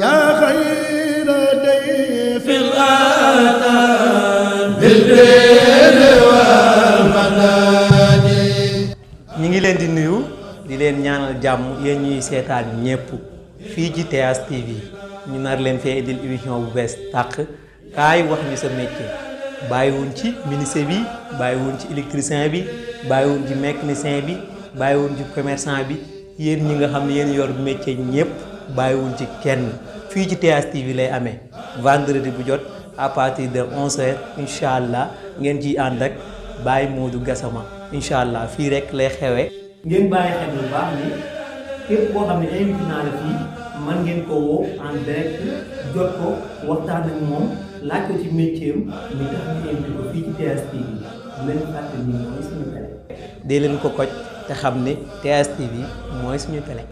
yaa xayra dayfin ataa bil birri wal madadi. ñi ngi leen di nuyu di leen ñaanal jàmm yéen ñuy seetaan ñépp fii ci TH TV ñu nar leen fee indil émission bu bees tàq kaay wax ñu sa métier bàyyiwuñ ci menuisier bi bàyyiwuñ ci électricien bi bàyyiwuñ ci mécanicien bi bàyyiwuñ ci commerçant bi yéen ñi nga xam ne yéen yor métier ñépp bàyyiwuñ ci kenn fii ci TH TV lay amee vendredi bu jot à partir de 11h incha allah ngeen ciy ànd ak Baye Modou Gassama incha allah fii rek lay xewee. ngeen bàyyi xel bu baax ni képp koo xam ne invité naa la fii man ngeen ko woo en direct jot ko waxtaan ak moom laaj ko ci métier am li tax ñu invité ko fii ci TH TV bu leen fàtte ni mooy suñu télé. dee leen ko koj te xam ne TH TV mooy suñu télé.